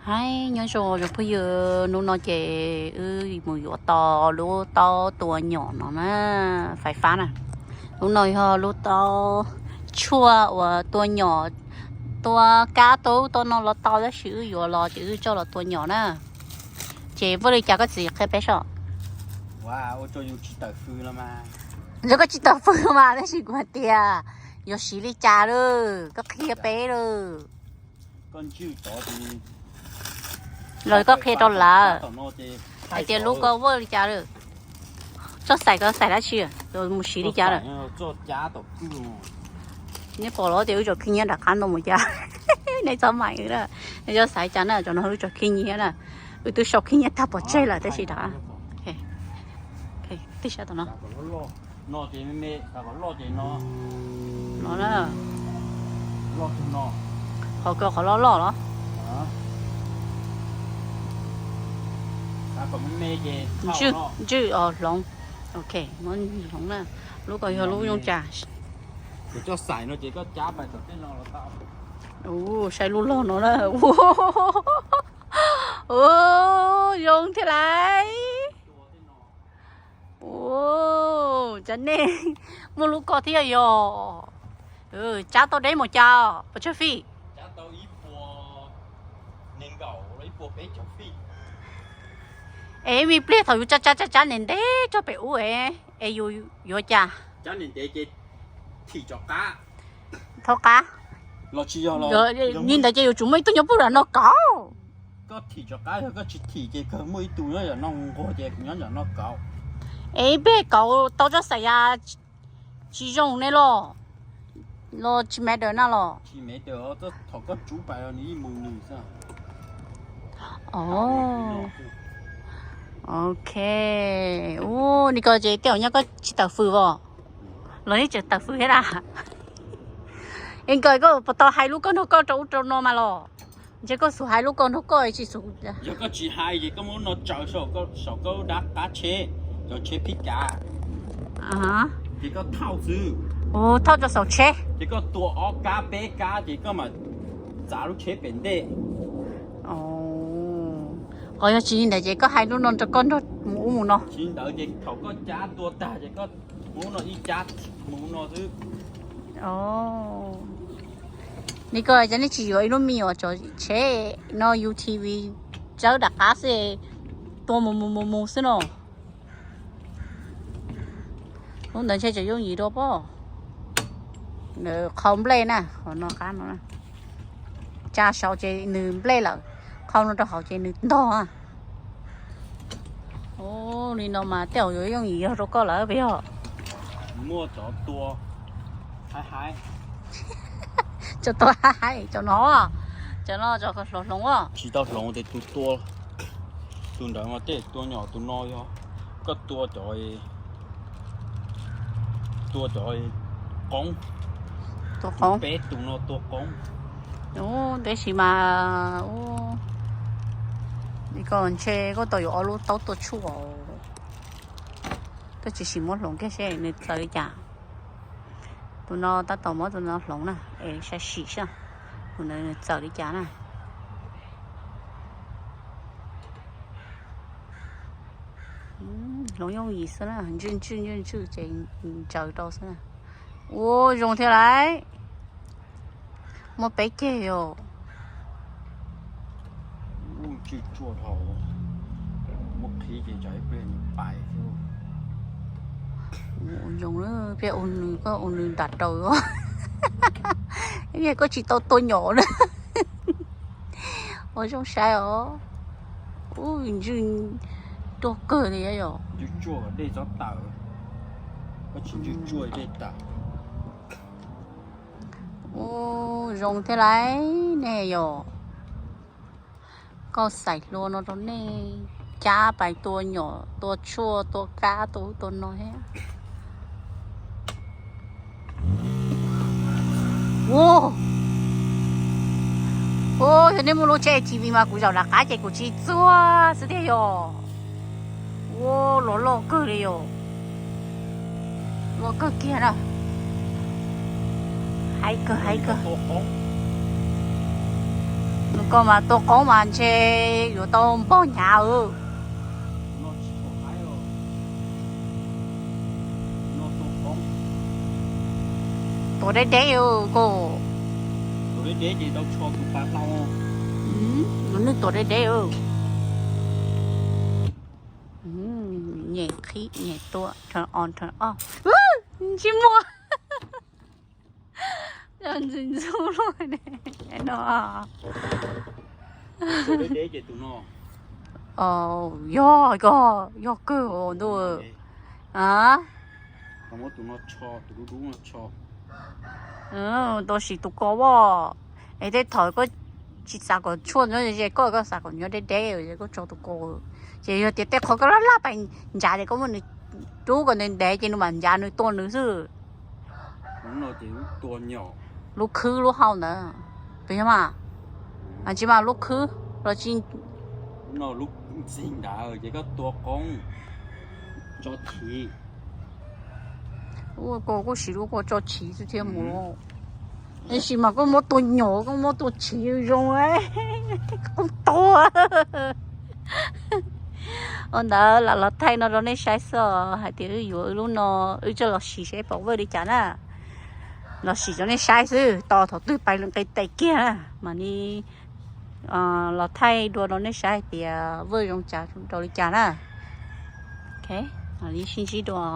Hais nyob zoo cov phooj ywg, hnub no ces wb mus yuav tau lub taub tua nyom no na, fais fab na. Lub no yog lub taub tshuaj uas tua nyom, tua kab tua ub tua no los tau, tab sis wb yuav los ces wb coj los tua nyom na. Ces ua li cas koj txiv qhia peb soj? Yog koj tsis tawm fws mas, tab sis kuv hais tias yuav siv li cas lawm koj qhia peb lawm. Los koj qhia rau lawv hais tias lub ko ua li cas lawm. Txoj xaim ko xaim dab tsi, mus siv li cas lawm? Nej pom los tias wb tso khib nyiab nram qab no mus cas? Nej txhob maim wb na, nej txhob xav cas na, cov no wb tso khib nyiab na. Wb twb sau khib nyiab tag pov tseg lawm tab sis rov, tej sab tom no. No, qhov ko qhov loj loj los? Ntswj, ntswj os, hloov. Ok, muab hloov na. Lub ko yog lub yooj cas? Saib lub log no na. Ua, zoo thiab lauj. Ua, cas nej muaj lub ko thiab yog? Tsab tau deb mus cas, puas tsawg fij? Es me pliag thaum yus tsab tsab tsab tsab ntev ntev rau pem ub es, es yus yuav cas? Thaub qab. Li ntawd ces yuav tsum muaj ib tug nyob puag nram no kauv. Es ib pliag kauv tau tsob xaim yas tsis zoo ne los, los tsis me daws na los. Ok. Ua, ni ko ces tej zaum nyob koj tsis tawm fws os. Los nej tseem tawm fws thiab na. Es nkawd koj puas tau hais lub koj nrog koj rau ub rau no mas los? Ntshe koj xub hais lub koj nrog koj tsis xub. Yog koj tsis hais ces koj muab lub no tsaws saum koj dab qab tsheb, cov tsheb phib kav, ces koj thauj xwb. Thauj rau saum tsheb ces koj tua ob kab peb kab ces koj mam txav lub tsheb pem ntej. Qhov yog tsis li ntawd ces koj hais lub no rau koj nrog mus ub mus no. Tsis li ntawd ces thaum koj cab tua tag ces koj mus no ib cab mus no xwb. Ni ko cov nej tsis yuav ib lub me nyuam tso tsheb no, U T V tsawb dam qab xwb, tua mus mus mus mus xwb no. Lub ntawd ntshe tseem yooj yim dua pob. Qhau nplej na, qhov no qab no. Tsa saud ces nws nplej lawm, qhau no rau hauv ces nws ntog. Ua li no mas tej zaum yuav yooj yim yog rau koj lawm puas yog? Muaj cov tua hais hais. Cov tua hais hais cov no, cov no cov hloov hloov os. Tsis tau hloov ces tus tua, tus ntawd mas tej tua nyom, tus no yog koj tua cov, tua cov qoob. Tua qoob. Peb tus no tua qoob. Tab sis mas ko ntshe koj tau yuav ob lub taub tua tshuaj. Koj tsis sim muab hloov kiag seb nws txawv li cas. Tus no tab tom muab tus no hloov na, es saib sim saib tus ntawd nws txawv li cas na. Hloov yooj yim xwb na, ntswj ntswj ntswj ntswj ces ntsaws rau xwb na. Ua zoo thiab lauj. Muaj peb ceg yom. Ntswj tsuaj dhau, muab qhib ces tsam ib pliag nws pais xwb. Ua zoo, pliag ua nws, koj ua nws nram raws os. Ib yam koj tsis tau tua nyom na. Ua zoo saib os. Ub, ntswj ruaj kawg li yom. Ntswj tsuaj dej txhob tawm, koj tsis ntswj tsuaj dej tawm. Ub, zoo thiab lauj nej yom. Koj xaim hlua no rau nej cab pais tua nyom, tua tshuaj, tua kab, tua ub tua no thiab. Ua, ua, yog nej muaj lub tsheb A T V mas kuv zaum nram qab ces kuv tsis txuag xwb tiag yom. Ua, loj loj kawg li yom. Loj kawg kiag na. Hais kawg hais kawg. Koj mas tua qoob mas ntshe yuav tau npog hnyav os. Tua deb deb koj. Tus neeg tua deb deb. Nyem qhib nyem tua, turn on turn off. Ntsej muag ntxim ntxub luaj no. Yog, yog kawg ntuj. Tau sim tus ko as. Es tej thaum koj tsis xav kom tshuaj nyob ze koj, koj xav kom nyob deb deb, koj tso tus ko. Ces yog tias tej qhov koj laj laj pais ncav ces koj muab nws rub kom ntev ntev ces nws mam ncav nws tua nws xwb. Lub khwb lub hau ntawd, puas yog mas? Tsis mas lub khwb los tsis. Ua ko kuj siv lub ko tso chiv xwb thiab mus. Tab sis mas koj muab tua nyuam, koj muab tua chiv zoo, qoob tua. Ua ntawd lam los thaij no rau nej saib xwb hais tias wb yuav wb lub no, wb tseem los sim seb pom Vwj li cas na. Los sim rau nej saib xwb, tos thaum twg pais nqis tes kiag na mam li los thaij dua rau nej saib hais tias Vwj zoo cas rau li cas na. Mam li sib ntsib dua.